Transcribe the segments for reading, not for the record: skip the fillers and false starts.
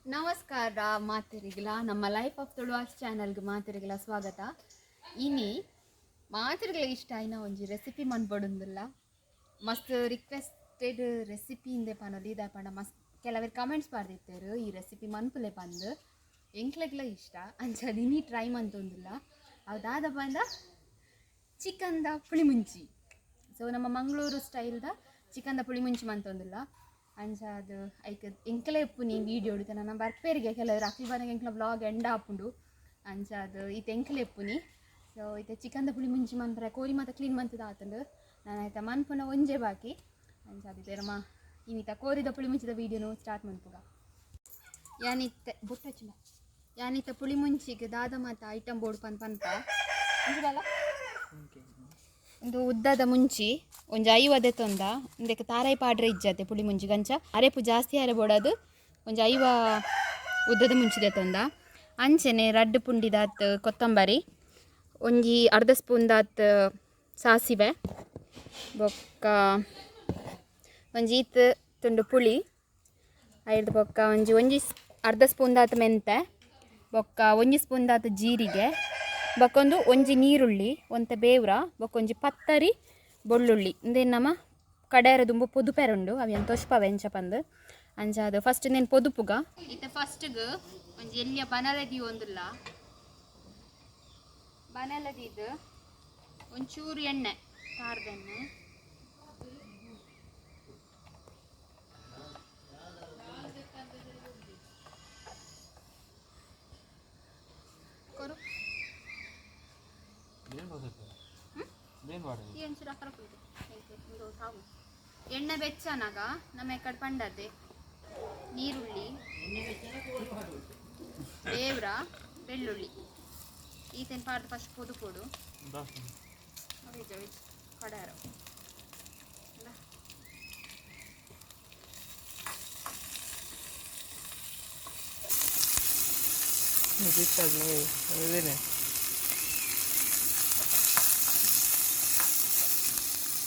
ನಮಸ್ಕಾರ ಮಾತೆರಿಗ್ಲ, ನಮ್ಮ life of Tuluvas ಚಾನಲ್ಗೆ ಮಾತೆರಿಗ್ಲ ಸ್ವಾಗತ. ಇನಿ ಮಾತೆರಿಗ್ಲ ಇಷ್ಟ ಆಯಿನ ಒಂಜಿ ರೆಸಿಪಿ ಮನ್ಪೊಡುಂದುಲ್ಲ. ಮಸ್ತ್ ರಿಕ್ವೆಸ್ಟೆಡ್ ರೆಸಿಪಿ ಇಂದೆ ಪನೊಲಿ. ಇದ ಪಂಡ ಮಸ್ತ್ ಕೆಲವರು ಕಮೆಂಟ್ಸ್ ಪಾಡ್ದಿತ್ತೆರ್ ಈ ರೆಸಿಪಿ ಮನ್ಪುಲೆ ಪಂದ್. ಎಂಕ್ಲೆಗ್ಲ ಇಷ್ಟ, ಅಂಚಾದ್ ಇನಿ ಟ್ರೈ ಮಂತೊಂದುಲ್ಲ. ಅವು ದಾದ ಪಂಡ ಚಿಕನ್ದ ಪುಳಿಮುಂಚಿ. ಸೊ ನಮ್ಮ ಮಂಗಳೂರು ಸ್ಟೈಲ್ದ ಚಿಕನ್ದ ಪುಳಿಮುಂಚಿ ಮಂತೊಂದುಲ್ಲ. ಅಂಚಾದ್ ಐಕ್ ಎಂಕಲೇ ಇಪ್ಪುನಿ ವೀಡಿಯೋ ನನ್ನ ಬರ್ಪೇರಿಗೆ ಕೆಲವರು ಅಕ್ಲ್ ಬನ್ನಗ ಎಂಕ್ಲ ವ್ಲಾಗ್ ಎಂಡ್ ಆಪುಂಡು. ಅಂಚಾದ್ ಇತ್ತೆ ಎಂಕಲೇ ಇಪ್ಪುನಿ. ಸೊ ಇತ್ತೆ ಚಿಕನ್ದ ಪುಳಿಮುಂಚಿ ಮನ್ಪರೆ ಕೋರಿ ಮಾತ ಕ್ಲೀನ್ ಮಂತುದು ಆತುಂಡು. ನಾನು ಆಯ್ತ ಮನ್ಪುನ ಒಂಜೆ ಬಾಕಿ. ಅಂಚಾದ್ ಇತ್ತೆ ನಮ್ಮ ಇನ್ನಿತ ಕೋರಿದ ಪುಳಿಮುಂಚಿದ ವೀಡಿಯೋನು ಸ್ಟಾರ್ಟ್ ಮನ್ಪುಗ. ಯಾನಿತ್ತೆ ಬೊಟ್ಟಚ್ಚಿನ ಯಾನಿತ್ತ ಪುಳಿಮುಂಚಿಗೆ ದಾದ ಮಾತ ಐಟಮ್ ಬೋಡು ಪನ್ ಪನ್ಪ. ಒಂದು ಉದ್ದದ ಮುಂಚಿ ಒಂಜಿ 50 ದೆತ್ತೊಂದ. ಇಂದಕ್ಕೆ ತಾರಾಯಿ ಪಾಡ್ರೆ ಇಜ್ಜತೆ ಪುಳಿ ಮುಂಚಿಗೆ. ಅಂಚ ಅರೆಪು ಜಾಸ್ತಿ ಅರೆ ಬೋಡದು ಒಂಜಿ 50 ಉದ್ದದ ಮುಂಚಿ ದೆತ್ತೊಂದ. ಅಂಚನೆ ರಡ್ಡ್ ಪುಂಡಿದಾತ್ ಕೊತ್ತಂಬರಿ, ಒಂಜಿ ಅರ್ಧ ಸ್ಪೂನ್ ದಾತ್ ಸಾಸಿವೆ, ಬೊಕ್ಕ ಒಂಜಿ ಈತ್ ತುಂಡು ಪುಳಿ, ಐದು ಬೊಕ್ಕ ಒಂಜಿ ಒಂಜಿ ಅರ್ಧ ಸ್ಪೂನ್ ದಾತ್ ಮೆಂತೆ, ಬೊಕ್ಕ ಒಂಜಿ ಸ್ಪೂನ್ ದಾತ್ ಜೀರಿಗೆ, ಬೊಕ್ಕೊಂದು ಒಂಜಿ ನೀರುಳ್ಳಿ, ಒಂತೆ ಬೇವ್ರ, ಬೊಕ್ಕ ಒಂಜಿ ಪತ್ತರಿ ಬೆಳ್ಳುಳ್ಳಿ. ಇಂದೇನು ನಮ್ಮ ಕಡೆಯರ ದುಂಬು ಪೊದುಪೆರುಂಡು ಅವು ತೊಷ್ಪವೆ ಎಂಚ ಪಂದು. ಅಂಚಾದ್ ಫಸ್ಟ್ ಇಂದೇನು ಪೊದುಪುಗ. ಇತ್ತೆ ಫಸ್ಟ್ಗೆ ಒಂಜಿ ಎಲ್ಲಿಯ ಬನಲೆ ದೀವೊಂದುಲ್ಲ. ಬನಲೆ ದೀದ್ ಒಂಚೂರು ಎಣ್ಣೆ, ಖಾರದೆಣ್ಣೆ, ಕೊರು. ಎಣ್ಣೆ ಬೆಚ್ಚನಾಗ ನಮ್ಮ ಎಕ್ಕಡೆ ಪಂಡತೆ ನೀರುಳ್ಳಿ, ಬೇವ್ರ, ಬೆಳ್ಳುಳ್ಳಿ ಈತೇನು ಪಾಡ್ದು ಫಸ್ಟ್ ಪೊದು ಕಡಾರ.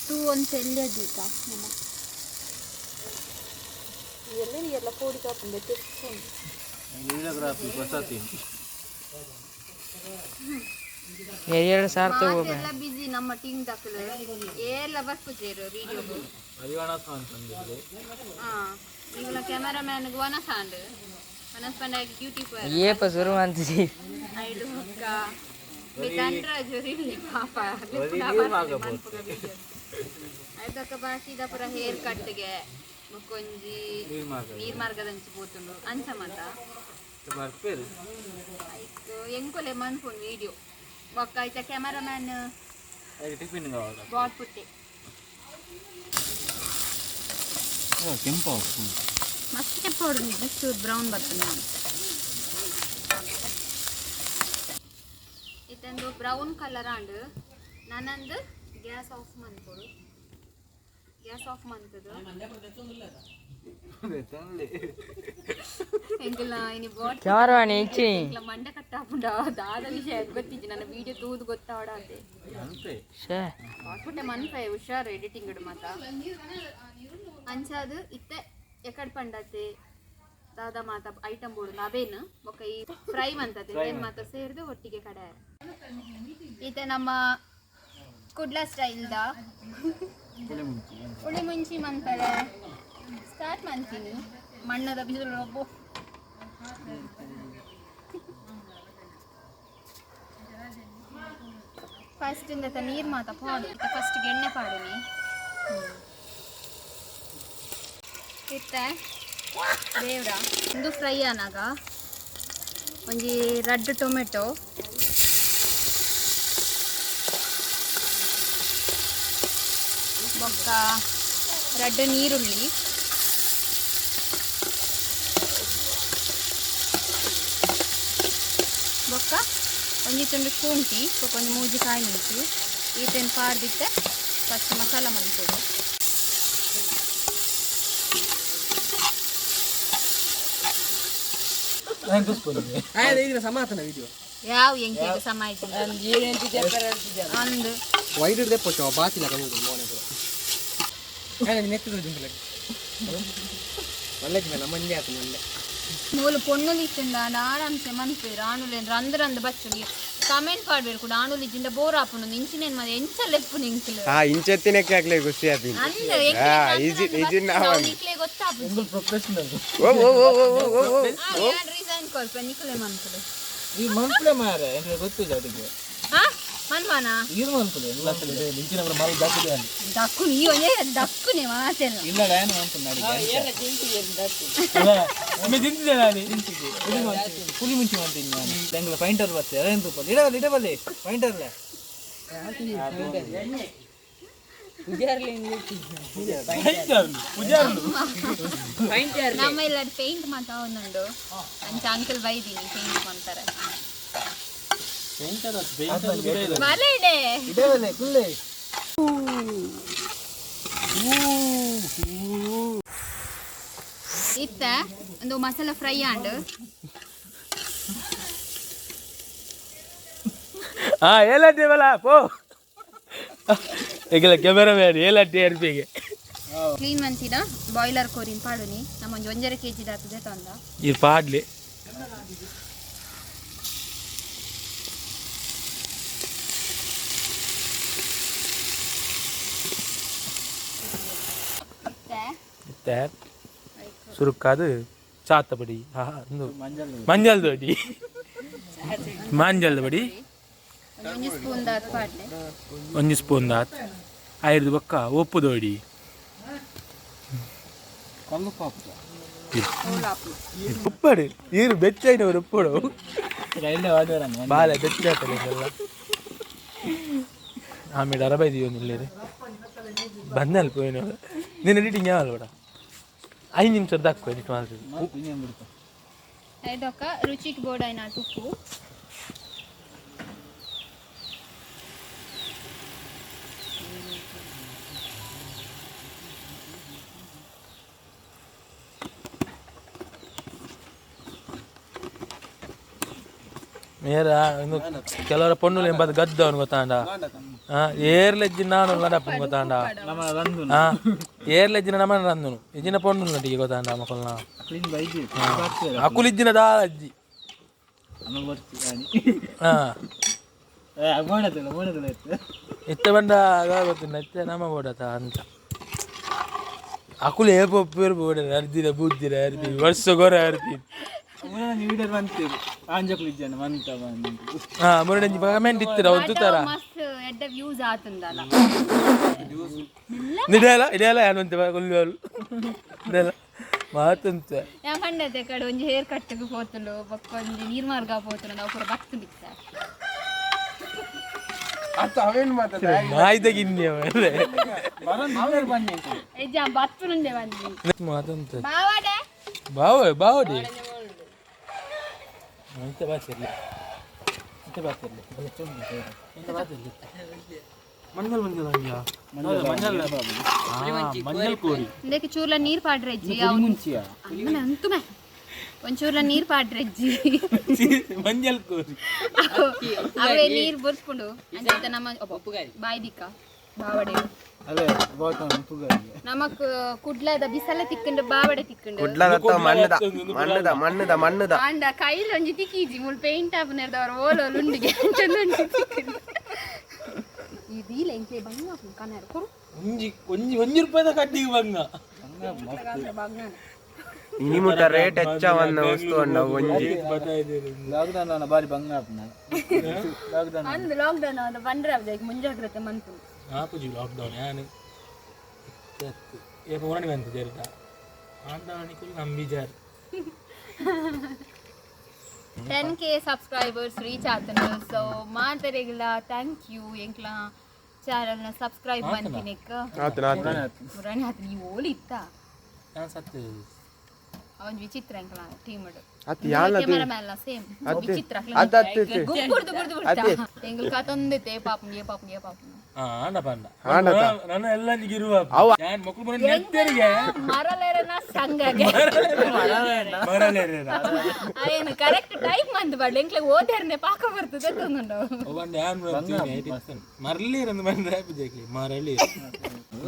ತೂ ಒಂದು ಎಲ್ಯ ದೀಪ ನಮ್ಮ ಎಲ್ಲ ಎಲ್ಲ ಕೋಡಿ ಕಾಪುಂಡೆ ತೆಪ್ಪುಂಡು. ಎರಡು ಸಾರ್ ತಗೋ. ಮಾತೆಲ್ಲ ಬಿಸಿ ನಮ್ಮ ಟೀಮ್ ದಾಕಲು ಏರ್ಲ ಬರ್ಪುಜೆರು ವೀಡಿಯೋಗು. ಹಾಂ, ಇವುಲ ಕ್ಯಾಮರಾಮ್ಯಾನ್ಗ್ ವನಸ ಆಂಡ್. ವನಸ್ ಪಂಡ ಡ್ಯೂಟಿ. ಏಪ ಶುರು ಮಂತಿಜಿ. ಐಡು ಬೊಕ್ಕ ಧನರಾಜ್ ಇಲ್ಲಿ ಪಾಪ ಐದಕ್ಕ ಬಾಕಿದ ಪೂರ ಹೇರ್ ಕಟ್ಗೆ ಬೊಕ್ಕೊಂಜಿ ನೀರ್ ಮಾರ್ಗದಂಚಿ ಪೋತುಂಡು ಅಂಚ ಮಾತ. ಐಕ್ ಎಂಕೊಲೆ ಮನ್ಪುಂಡು ವೀಡಿಯೋ. ಬೊಕ್ಕ ಐತ ಕ್ಯಾಮರಾಮ್ಯಾನ್ ಬಾಟ್ ಪುಟ್ಟೆ. ಕೆಂಪು. ಮಸ್ತ್ ಕೆಂಪು ಜಸ್ಟ್ ಬ್ರೌನ್ ಬರ್ತದೆ. ಇದೊಂದು ಬ್ರೌನ್ ಕಲರ್ ಆಂಡ್. ನಾನಂದು ಗ್ಯಾಸ್ ಆಫ್ ಮನ್ಪೊಡು. ಗ್ಯಾಸ್ ಆಫ್ ಮಂತದು ಎಂಕಲ್ನ ಇನಿ ಬಾಟ್ ಕ್ಯಾಮರಾಮನ್ ಇಚ್ಚಿ. ಎಂಕ್ಲ ಮಂಡೆ ಕಟ್ಟಾಪುಂಡ ದಾದ ವಿಷಯ ಗೊತ್ತಿಜ್ಜಿ. ನನ್ನ ವೀಡಿಯೋ ತೂದು ಗೊತ್ತಾವಡಾತೆ. ಶೇ. ಬಾಟ್ಪುಟ್ಟೆ ಮನ್ಪೆ ಹುಷಾರು ಎಡಿಟಿಂಗ್ ಮಾತ. ಅಂಚಾದ್ ಇತ್ತೆ ಎಕಡ್ ಪಂಡತೆ ದಾದ ಮಾತ ಐಟಮ್ ಬೋಡು ಅವೇನು ಬೊಕ್ಕ ಈ ಫ್ರೈ ಮಂತತೆ ಏನ್ ಮಾತ ಸೇರ್ದು ಒಟ್ಟಿಗೆ ಕಡೆ. ಇತ್ತೆ ನಮ್ಮ ಕುಡ್ಲ ಸ್ಟೈಲ್ದ ಹುಳಿ ಮುಂಚಿ ಮಂತಾರೆ ಸ್ಟಾರ್ಟ್ ಮಾಡ್ತೀನಿ. ಮಣ್ಣದ ಬಿಸಿಲು ಒಬ್ಬ ಫಸ್ಟ್ ಇಂದ ನೀರು ಮಾತ ಪಾಡು. ಇತ್ತೆ ಫಸ್ಟ್ ಎಣ್ಣೆ ಪಾಡುನಿ. ಇತ್ತೆ ದೇವ್ರ ಒಂದು ಫ್ರೈ ಆನಾಗ ಒಂಜಿ ರಡ್ಡ್ ಟೊಮೆಟೊ, ಬೊಕ್ಕ ರಡ್ಡ್ ನೀರುಳ್ಳಿ, ಬೊಕ್ಕ ಒಂಜಿ ತುಂಡು ಶುಂಠಿ, ಬೊಕ್ಕ ಒಂಜಿ ಮೂಜಿ ಕಾಯಿ ಮೆಣಸು ಈತೆನ್ ಪಾಡ್ದಿತ್ತೆ ಫಸ್ಟ್ ಮಸಾಲ ಮನ್ಪೊಡು. ಸಮಾತನ ವಿಡಿಯೋ. ಯಾವ ಎಂಕಿಗೆ ಸಮ ಆಯ್ತು ಅಂದು. ವೈಡ್ ಹಿಡ್ದೆ ಪೋಚೋ ಬಾಚಿಲ ಕಮ್ಮಿ ಮೋನೆ ಪೂರ. ನೆತ್ತಿದ ಜುಂಬಲಕ್ಕೆ ಮಲ್ಲೆ ನಮ್ಮ ಮಂಜೆ ಆತು ಮಲ್ಲೆ. ಮೂಲು ಪೊಣ್ಣುಲು ಇತ್ತುಂಡ ಆರಾಮ್ಸೆ ಮನ್ಪೇರು ಆಣುಲೇನ್ ರಂದ್ ರಂದ್ ಬಚ್ಚುನಿ ಕಮೆಂಟ್ ಪಾಡ್ಬೇರು ಕೂಡ ಆಣುಲು ಇಜ್ಜಿಂಡ ಬೋರ್ ಆಪುಂಡು ಇಂಚಿನೇನ್ ಮಾತ ಎಂಚ ಲೆಪ್ಪು ನಿಂಕ್ಲು. ಹಾ, ಇಂಚೆತ್ತಿನಕ್ಕೆ ಆಗ್ಲೇ ಖುಷಿ ಆಪಿನ. ಅಂದ್. ಹಾ, ಈಜಿ ಈಜಿ ನಾವನ್. ನಿಕ್ಲೆ ಗೊತ್ತಾಪುಜಿ. ಪ್ರೊಫೆಷನಲ್. ಓ ಓ ಓ ಓ ಓ ಓ. ಆ, ಯಾನ್ ರಿಸೈನ್ ಕೊರ್ಪೆ, ನಿಕ್ಲೆ ಮನ್ಪುಲೆ. ಈ ಮನ್ಪುಲೆ ಮಾರೆ, ಎಂಕ್ಲೆ ಗೊತ್ತಿಲ್ಲ ಅಡಿಗೆ. ಹಾ, ಮನ್ಪಾನ. ಈರ್ ಮನ್ಪುಲೆ. ದಕ್ಕುನಿ, ಈ ಒಂಜೇ ದಕ್ಕುನಿ ಮಾತೆಲ್ಲ. ಇಲ್ಲ, ನಾನು ಮನ್ಪುನ ಅಡಿಗೆ. ಒಮ್ಮೆ ತಿಂತಿದ್ದೆ ನಾನು. ಪುಲಿ ಮುಂಚಿ ಮಂತೀನಿ ನಾನು. ಎಂಗ್ಲ ಪೈಂಟರ್ ಬರ್ತೆ ಅದೇನು ರೂಪಾಯಿ ಇಡಬಲ್ಲಿ ಇಡಬಲ್ಲಿ ಪೈಂಟರ್ಲೆ. ಪೂಜಾರ್ಲು. ನಮ್ಮ ಇಲ್ಲ ಪೇಂಟ್ ಮಾತ ಒಂದುಂಡು ಅಂಚ ಅಂಕಲ್ ಬೈದೀನಿ ಪೇಂಟ್ ಮಾಡ್ತಾರೆ ಬಲೆ ಇಡೆ. ಇಡಬಲ್ಲೆ ಕುಲ್ಲೆ. ಇತ್ತ ಒಂದು ಮಸಾಲ ಫ್ರೈ ಆಂಡ್. ಹಾ, ಏಲಟ್ಟಿ ಬಲ ಪೋ. ಈಗಲ ಕ್ಯಾಮೆರಾ ಮ್ಯಾನ್ ಏಲಟ್ಟಿ ಅರ್ಪಿಗೆ. ಕ್ಲೀನ್ ಮಂತಿನ ಬಾಯ್ಲರ್ ಕೋರಿನ್ ಪಾಡುನಿ. ನಮ್ಮ ಒಂಜಿ 1.5 ಕೆಜಿ ದಾತದೆ ತಂದ. ಈ ಪಾಡ್ಲಿ. ಇತ್ತೆ. ಇತ್ತೆ ಸುರುಕಾದು ಚಾತಪಡಿ, ಹಾ, ಒಂದು ಮಂಜಲ್ ದೊಡಿ, ಮಂಜಲ್ ಬಡಿ. ಒಂಜಿ ಒಂಜಿ ಸ್ಪೂನ್ ದಾತ್ ಪಾಡ್ಲೆ. ಒಂಜಿ ಸ್ಪೂನ್ ದಾತ್ ಐರ್ದು ಬೊಕ್ಕ ಉಪ್ಪು ದೊಡಿ. ಕಲ್ಲು ಪಾಪ. ಓಲಾಪು. ಉಪ್ಪಡು ಈರು ಬೆಚ್ಚಾಯಿನವರು ಉಪ್ಪಡು. ಇಲ್ಲೇ ವಾದವರನ್ನು. ಬಾಲೆ ಬೆಚ್ಚಾತಲ್ಲ ಇದೆಲ್ಲ. ಆಮೇಲೆ ಅರಬೈದೀವಿ ಇಲ್ಲೇರಿ ಬಂದಲ್ ಪೋಯಿನ ನಿನ್ನ ಎಡಿಟಿಂಗ್ ಯಾವಲ್ಲ ಬೇಡ, 5 ನಿಮಿಷದ ಹಾಕು ಎಡಿಟ್ ಮಾಡ್ತೀವಿ. ಬಿಡ್ತು. ಐದೊಕ್ಕ ರುಚಿಗೆ ಬೋಡಾಯ್ನ ಉಪ್ಪು. ಮೇರ ಇನ್ನು ಕೆಲವರ ಪೊಣ್ಣುಲು ಎಂಬತ್ತು ಗದ್ದವನು ಗೊತ್ತಾಂಡ. ಹಾ, ಏರ್ಲೆಜ್ಜಿ ನಾನು ನಡಪ್ಪು ಗೊತ್ತಾಂಡ. ನಮ್ಮ ರಂದು. ಹಾ, ಏರ್ಲೆಜ್ಜಿನ ನಮನ ರಂದನು ಇಜ್ಜಿನ ಪೊಣ್ಣುಲು ನಟಿಗೆ ಗೊತ್ತಾಂಡ ಮಕ್ಕಳನ್ನ. ಕ್ಲೀನ್ ಬೈದಿ. ಅಕುಲಿಜ್ಜಿನ ದಾಲಜ್ಜಿ. ನಮ್ಮ ಬರ್ತಿ. ಹಾ. ಬೋಣದಿಲ್ಲ ಬೋಣದಿಲ್ಲ ಇತ್ತು. ಇತ್ತ ಬಂದ ಗೊತ್ತಿಲ್ಲ, ಇತ್ತೆ ನಮ್ಮ ಬೋಡತ ಅಂತ ಅಕುಲು ಏಪ ಒಪ್ಪೇರು ಬೋಡ ಅರ್ದಿರ ಬುದ್ಧಿರ ಅರ್ದಿ ವರ್ಷ ಗೊರ ಅರ್ದಿ. ವೀಡಿಯೋ ಬಂತೀರಿ ಆಂಜಕ್ಲು ಇಜ್ಜಾನ ಮಂತ ಬಂದು. ಹಾ, ಮುರಡಂಜಿ ಕಮೆಂಟ್ ಇತ್ತಿರ ಒಂದು ತರ. ಮಸ್ತ್ ಎಡ್ಡ ವ್ಯೂಸ್ ಆತುಂದಲ್ಲ. ನಿಡೇಲ ಇಡೇಲ ಯಾನು ಕೊಲ್ಲುವಳು ಇದೆಲ್ಲ ಮಾತಂತ. ಯಾ ಪಂಡತೆ ಕಡೆ ಒಂಜಿ ಹೇರ್ ಕಟ್ಗೆ ಪೋತುಲು, ಬೊಕ್ಕ ಒಂಜಿ ನೀರ್ಮಾರ್ಗ ಪೋತುಲು, ನಾವು ಪೂರ ಬತ್ತು ಬಿತ್ತ. ಅತ್ತ ಅವೇನ್ ಮಾತದ. ಮಾಯ್ದ ಗಿನ್ನಿ ಅವರೇ. ಬನ್ನಿ. ಎಜ್ಜ ಬತ್ತುನುಂದೆ ಬಂದಿ. ಮಾತಂತ. ಬಾವಾಡೆ. ಬಾವ ಬಾವಡಿ ಇಂತ ಬಾಸಿರ್ಲಿ, ಇಂತ ಬಾಸಿರ್ಲಿ, ಇಂತ ಬಾಸಿರ್ಲಿ. ಮಂಜಲ್ ಮಂಜಲ್ ಹಂಗ್ಯಾ ಮಂಜಲ್ ಮಂಜಲ್ ಕೋರಿ. ಇಂದಕ್ಕೆ ಚೂರ್ಲ ನೀರ್ ಪಾಡ್ರೆಜ್ಜಿ. ಮುಂಚಿಯ. ಅಮ್ಮನ ಅಂತುಮೆ ಒಂಚೂರ್ಲ ನೀರ್ ಪಾಡ್ರೆಜ್ಜಿ. ಮಂಜಲ್ ಕೋರಿ. ಅವೇ ನೀರ್ ಬರ್ಸ್ಕೊಂಡು ಅಂಚ ನಮ್ಮ ಬಾಯ್ ದಿಕ್ಕ ಬಾವಡೆ. ಅಲ್ಲೇ ಬಾಟಮ್ ಉಪ್ಪುಗಾರಿಗೆ. ನಮಕ್ ಕುಡ್ಲದ ಬಿಸಲ ತಿಕ್ಕಂಡು, ಬಾವಡೆ ತಿಕ್ಕಂಡು. ಕುಡ್ಲದ ಮಣ್ಣದ ಮಣ್ಣದ ಮಣ್ಣದ ಮಣ್ಣದ. ಆಂಡ ಕೈಲಿ ಒಂಜಿ ತಿಕ್ಕೀಜಿ ಮುಲ್ ಪೇಂಟ್ ಆಪುನೆರ್ದವ್ರ ಓಲ ಉಂಡಿಗೆ ಅಂಚೊಂದು ತಿಕ್ಕಂಡು ಇದೀಲ ಎಂಕ್ಲೆ ಬಂಗ ಕನರ್ ಕೊರು. ಒಂಜಿ ಒಂಜಿ ಒಂಜಿ ರೂಪಾಯಿದ ಕಟ್ಟಿಗೆ ಬಂಗ. ಇನಿ ಮುಟ್ಟ ರೇಟ್ ಹೆಚ್ಚವನ್ನ ವಸ್ತು ಅಣ್ಣ ಒಂಜಿ. ಲಾಕ್ಡೌನ್ ಅನ್ನ ಬಾರಿ ಬಂಗ ಆಪುನ ಲಾಕ್ಡೌನ್. ಅಂದ್ ಲಾಕ್ಡೌನ್ ಆದ ಬಂದ್ರೆ ಅವಜಾಗ ಮುಂಜಾಗ್ರತೆ ಮನ್ಪು. ಆಪುಜಿ ಲಾಕ್ಡೌನ್ ಯಾನು ಏಪ ಉರಣಿ ಬಂತು ಜರಿದ ಆಂಡಾಣಿಕುಲು ನಂಬಿಜಾರ್. 10K subscribers reach ಆತನು. ಸೊ ಮಾತರೆಗ್ಲ thank you ಎಂಕ್ಲ ಚಾನಲ್ನ ಸಬ್ಸ್ಕ್ರೈಬ್ ಬಂತಿನೆಕ್. ಆತನ ಆತನ. ಮುರಾಣಿ ಆತ, ನೀವು ಓಲಿ ಇತ್ತ. ನಾನು ಸತ್ತು. ಅವನ್ ವಿಚಿತ್ರ ಎಂಕ್ಲ ಟೀಮ್. ಅತ್ ಯಾಲ. ಕ್ಯಾಮೆರಾ ಮ್ಯಾನ್ ಸೇಮ್ ವಿಚಿತ್ರ. ಅತ್ ಅತ್ ಅತ್. ಗುಂಪುರ್ದು ಬುರ್ದು ಬಿಡ್ತಾ ಎಂಗ್ಲ ಕತೊಂದಿತ್ತೆ ಪಾಪು ಏ ಪಾಪು ಏ ಪಾಪು. ಹಾ, ಆಂಡ ಪಾಂಡ. ಆಂಡತ. ನನ್ನ ಎಲ್ಲ ಇರುವ ಯಾನ್ ಮಕ್ಕಳು ಬರೋ ನೆತ್ತರಿಗೆ. ಮರಲೇರನ ಸಂಘಗೆ. ಮರಲೇರ. ಅದೇನು ಕರೆಕ್ಟ್ ಟೈಮ್ ಅಂದ್ ಬಾಡ್ಲೆ ಎಂಕ್ಲೆ ಓದೇರ್ನೆ ಪಾಕ ಬರ್ತದೆ ತೊಂದುಂಡು. ಒಬ್ಬಂಡ ಯಾನ್ ಮರಳಿ ಬಂದ್ರೆ ಮರಳಿ.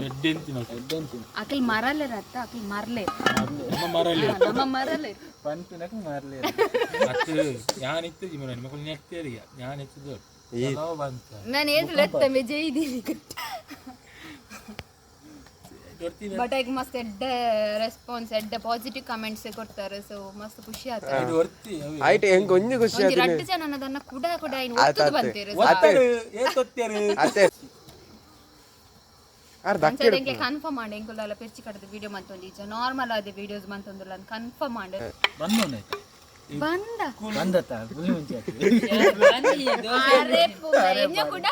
ಎಡ್ಡೆಂತಿನ ಎಡ್ಡೆಂಚಿನ ಅಕಲ್ ಮರಲೆ ರತ್ತ ಅಕಲ್ ಮರ್ಲೆ. ನಮ್ಮ ಮರಲಿ. ಹಾ, ನಮ್ಮ ಮರಲೆ. ಪನ್ಪಿನಕ್ ಮಾರ್ಲೆ. ಅತ್ತು ಯಾನ್ ಇತ್ತು ಜಿಮನ ಮಕ್ಕಳು ನೆತ್ತೇರಿಯ ಯಾನ್ ಇತ್ತದು ಬಂತ. ನಾನು ಏನ್ ಲೆತ್ತ ಮೆಜೆ ಇದ್ದೀನಿ. ಬಟ್ ಈಗ ಮಸ್ತ್ ಎಡ್ಡೆ ರೆಸ್ಪಾನ್ಸ್, ಎಡ್ಡೆ ಪಾಸಿಟಿವ್ ಕಮೆಂಟ್ಸ್ ಕೊಡ್ತಾರೆ. ಸೊ ಮಸ್ತ್ ಖುಷಿ ಆಯ್ತು. ಇದು ಒರ್ತಿ ಅವೆ. ಆಯ್ತು, ಹೆಂಗ್ ಒಂಜಿ ಖುಷಿ. ಒಂಜಿ ರಡ್ಡ್ ಜನ ಅದನ್ನ ಕುಡ ಕುಡ ಇನ್ನು ಒತ್ತುದು ಬಂತೇರು. ಅತ್ತೆ. ಏತೊತ್ತೇರು. ಅತ್ತೆ ಅರ್ಧ. ಎಂಕೆ ಕನ್ಫರ್ಮ್ ಮಾಡಿ, ಎಂಕುಲೆಲ್ಲ ಪೆರ್ಚಿ ಕಟ್ಟದ ವಿಡಿಯೋ ಮಂತೊಂದು, ನಾರ್ಮಲ್ ಆದ ವಿಡಿಯೋಸ್ ಮಂತೊಂದುಲ್ಲ, ಕನ್ಫರ್ಮ್ ಮಾಡಿ. ಬಂದವನ. ಬಂದ. ಬಂದತ್ತ ಪುಲಿ ಮುಂಚೆ. ಅರೆ ಎನ್ನ ಕೂಡ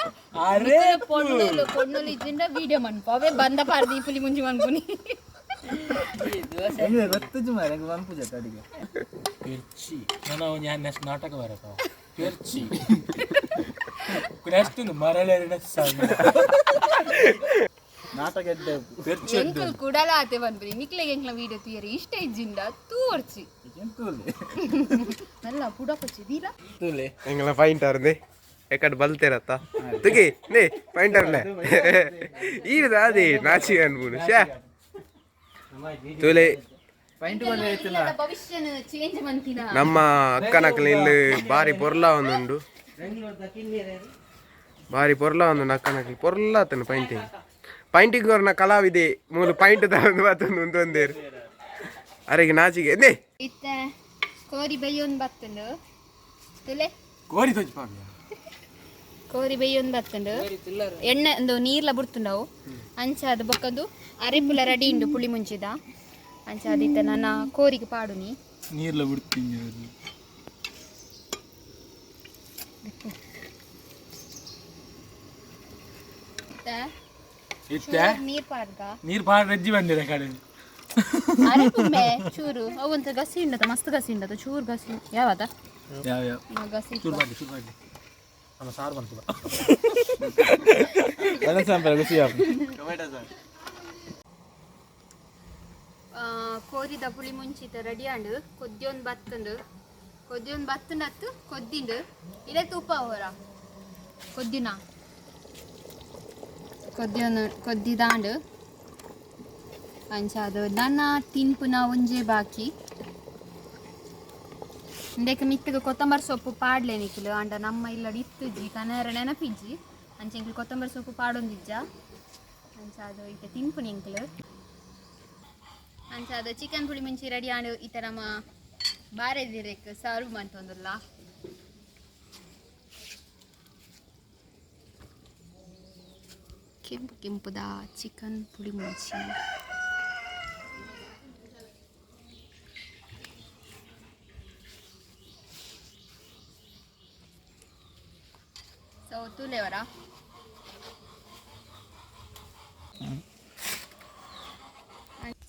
ಪೊಣ್ಣುಲು ಪೊಣ್ಣುಲು ಇಜ್ಜಿಂಡ ವಿಡಿಯೋ ಮನ್ಪು ಅವೇ ಬಂದ ಪಾರ್ದಿ ಪುಲಿ ಮುಂಚಿ ಮನ್ಪುನಿ. ಹೆಂಗೆ ಗೊತ್ತುಜು ಮಾರ್ರೆ, ಹೆಂಗೆ ಮನ್ಪುಜತ್ತ ಅಡಿಗೆ. ಪೆರ್ಚಿ ನಾನು ഞാൻ ನೆಕ್ಸ್ಟ್ ನಾಟಕ ಬರತ್ತ ಪೆರ್ಚಿ ನೆಕ್ಸ್ಟ್ ಮರಳೆ. ನಾಟಕ ಎಡ್ಡೆ. ಪೆರ್ಚಿ. ಎಂಕುಲ್ ಕುಡಲ ಆತೆ ಪನ್ಪುನಿ. ನಿಕ್ಲೆಗ್ ಎಂಕ್ಲ ವಿಡಿಯೋ ತೂಯರೆ ಇಷ್ಟ ಇಜ್ಜಿಂಡ ತೂವರ್ಚಿ. ತೂಲೆ. ನಲ್ಲ ಪುಡ ಪಚ್ಚಿ ದೀಲ. ತೂಲೆ. ಎಂಗಲ ಫೈಂಟರ್ ದೆ ಎಕಡ್ ಬಲ್ತೇರತ್ತ ತುಗಿ ನೇ ಫೈಂಟರ್ಲೆ ಈರದ ಅದೇ ನಾಚಿ ಅನ್ಬುನು ಶ್ಯಾ ತುಲೆ. ಪೈಂಟ್ ಬಂದ ಐತಿಲ್ಲ. ಭವಿಷ್ಯನ ಚೇಂಜ್ ಮಂತಿನ. ನಮ್ಮ ಅಕ್ಕನಕ್ಕಲ ಇಲ್ಲಿ ಬಾರಿ ಪೊರ್ಲ ಒಂದುಂಡು, ಬಾರಿ ಪೊರ್ಲ ಒಂದುಂಡು. ಅಕ್ಕನಕ್ಕಲು ಪೊರ್ಲ ಆತನು ಪೈಂಟಿಂಗ್ ಪೈಂಟಿಂಗ್ ಅವ್ರನ್ನ ಕಲಾವಿದೆ ಮೂಲು ಪೈಂಟ್ ತಗೊಂಡು ಬತ್ತೊಂದು ಉಂದು ಒಂದೇರು ಅರೆಗೆ ನಾಚಿಗೆ ನೇ. ಇತ್ತೆ ಕೋರಿ ಬೈಯೊಂದು ಬತ್ತುಂಡು ತುಲೆ. ಕೋರಿ ತೋಜಿ ಪಾಪಿಯ. ಕೋರಿ ಬೇಯೊಂದು ಬತ್ತುಂಡು, ಎಣ್ಣೆ ಒಂದು ನೀರ್ಲ ಬುಡ್ತುಂಡವು. ಅಂಚ ಅದು ಬೊಕ್ಕದು ಅರಿಪುಲ ರೆಡಿ ಉಂಡು ಪುಳಿ ಮುಂಚಿದ. ಅಂಚ ಅದಿತ್ತ ನನ್ನ ಕೋರಿಗೆ ಪಾಡುನಿ. ನೀರ್ಲ ಬಿಡ್ತೀನಿ. ಇತ್ತೆ ಇತ್ತೆ ನೀರ್ ಪಾಡ್ಗ. ನೀರ್ ಪಾಡ್ ರಜ್ಜಿ ಬಂದಿರ ಕಡೆ. ಅರಿಪುಂಬೆ ಚೂರು ಅವಂತ ಗಸಿ ಉಂಡತ, ಮಸ್ತ್ ಗಸಿ ಉಂಡತ, ಚೂರು ಗಸಿ ಯಾವದ. ಯಾವ ಯಾವ? ಗಸಿ. ಚೂರು ಮಾಡಿ, ಚೂರು ಮಾಡಿ, ನಮ್ಮ ಸಾರು ಬಂತು. ಸಾಂಬಾರ್ ಖುಷಿ. ಕೋರಿದ ಪುಳಿ ಮುಂಚಿತ ರೆಡಿ ಆಂಡು. ಕೊದ್ದಿಯೊಂದು ಬತ್ತುಂಡು, ಕೊದ್ದಿಯೊಂದು ಬತ್ತುಂಡು ಅತ್ತು ಕೊದ್ದಿಂಡು. ಇದೇ ತೂಪ ಅವರ ಕೊದ್ದಿನ ಕೊದ್ದಿಯೊಂದು ಕೊದ್ದಿದಾಂಡು. ಅಂಚ ಅದು ನನ್ನ ತಿನ್ಪುನ ಒಂಜೆ ಬಾಕಿ. ಇಂದಕ್ಕೆ ಮಿತ್ತಗ ಕೊತ್ತಂಬರಿ ಸೊಪ್ಪು ಪಾಡ್ಲೆ ನಿಕ್ಲು. ಅಂಡ ನಮ್ಮ ಇಲ್ಲಡ್ ಇತ್ತುಜ್ಜಿ ಕನರ ನೆನಪಿಜ್ಜಿ. ಅಂಚ ಎಂಕ್ಲು ಕೊತ್ತಂಬರಿ ಸೊಪ್ಪು ಪಾಡೊಂದಿಜ್ಜ. ಅಂಚ ಅದು ಇತ್ತೆ ತಿನ್ಪುನಿ ಎಂಕ್ಲು. ಅಂಚ ಅದು ಚಿಕನ್ ಪುಳಿ ಮುಂಚಿ ರೆಡಿ ಆಂಡು. ಇತ್ತೆ ನಮ್ಮ ಬಾರೆದಿರೆಕ್ ಸರ್ವ್ ಮಂತೊಂದುಲ್ಲ. ಕೆಂಪು ಕೆಂಪುದ ಚಿಕನ್ ಪುಳಿ ಮುಂಚಿ. ಸೊ ತೂಲೆವರ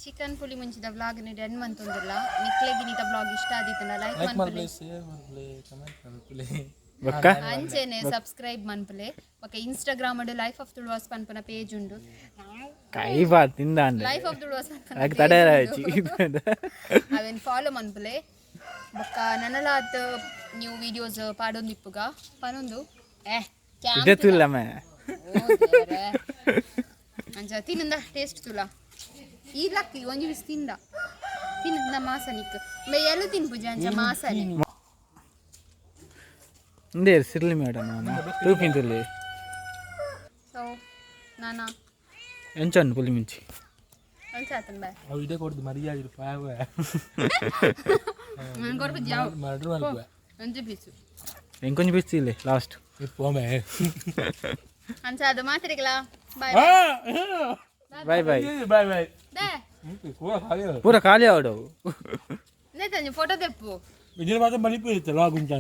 ಚಿಕನ್ ಪುಳಿ ಮುಂಚಿದ ವ್ಲಾಗ್ ನಿ ಎಂಡ್ ಮಂತೊಂದುಲ್ಲ. ನಿಕ್ಲೆಗ್ ಇನಿತ ವ್ಲಾಗ್ ಇಷ್ಟ ಆದಿತ್ತುಂಡ ಲೈಕ್ ಲೈಕ್ ಮನ್ಪುಲೆ. ಮಲ್ಪುಲೆ, ಶೇರ್ ಮಲ್ಪುಲೆ, ಕಮೆಂಟ್ ಮಲ್ಪುಲೆ. ಬೊಕ್ಕ ಅಂಚೆನೆ ಸಬ್ಸ್ಕ್ರೈಬ್ ಮನ್ಪುಲೆ. ಬೊಕ್ಕ ಇನ್ಸ್ಟಾಗ್ರಾಮ್ ಲೈಫ್ ಆಫ್ ತುಳುವಾಸ್ ಪನ್ಪುನ ಪೇಜ್ ಉಂಡು. ಕೈ ಬಾ ತಿಂದ. ಲೈಫ್ ಆಫ್ ತುಳುವಾಸ್ ಪನ್ಪುನ ಯಾಕೆ ತಡೆ ಆಯ್ತು? ಅವೆನ್ ಫಾಲೋ ಮನ್ಪುಲೆ. ಬೊಕ್ಕ ನನಲಾತ್ ನ್ಯೂ ವಿಡಿಯೋಸ್ ಪಾಡೊಂದಿಪ್ಪುಗ ಪನೊಂದು ಏ. ಇದೇ ತುಲ್ಲಮ್ಮ. ಅಂಚ ತಿನ್ನುಂದ ಟೇಸ್ಟ್ ತುಲ. ಈ ಲಕ್ಕಿ ಒಂಜಿ ಬಿಸ್ ತಿಂದ ತಿನ್ನದ ಮಾಸನಿಕ್ ಮೇ ಎಲ್ಲು ತಿನ್ಪುಜಿ ಅಂಚ ಮಾಸನೆ. ಇಂದೇ ಸಿರ್ಲಿ ಮೇಡಮ್, ನಾನು ತೂಪಿನ ತುಲ್ಲಿ. ಸೊ ನಾನಾ ಎಂಚನ್ನು ಪುಲಿ ಮುಂಚಿ. ಅಂಚ ಆತನ್ ಬಾಯ್. ಅವು ಇದೇ ಕೊಡ್ದು ಮರ್ಯಾದೆ ಪಾವ. ನಾನು ಕೊರ್ಪುಜಿ ಯಾವ. ಮರ್ಡ್ರ್ ಮಲ್ಪುವೆ. ಒಂಜಿ ಪೀಸು. ಎಂಕೊಂಚ ಬಿಸ್ತಿಲ್ಲ ಲಾಸ್ಟ್. ಪೋಮೆ. ಅಂಚ ಅದು ಮಾತ್ರಿಗಲ bye. Bye bye. Bye bye. They. ಪೂರ ಖಾಲಿ. ಪೂರ ಖಾಲಿ ಆವಡವು. ನೇತಂಜಿ ಫೋಟೋ ತೆಪ್ಪು. ವಿಜಯ ಮಾತ್ರ ಮಲಿಪು ಇರುತ್ತೆ ಲಾಗ್ ಉಂಟು.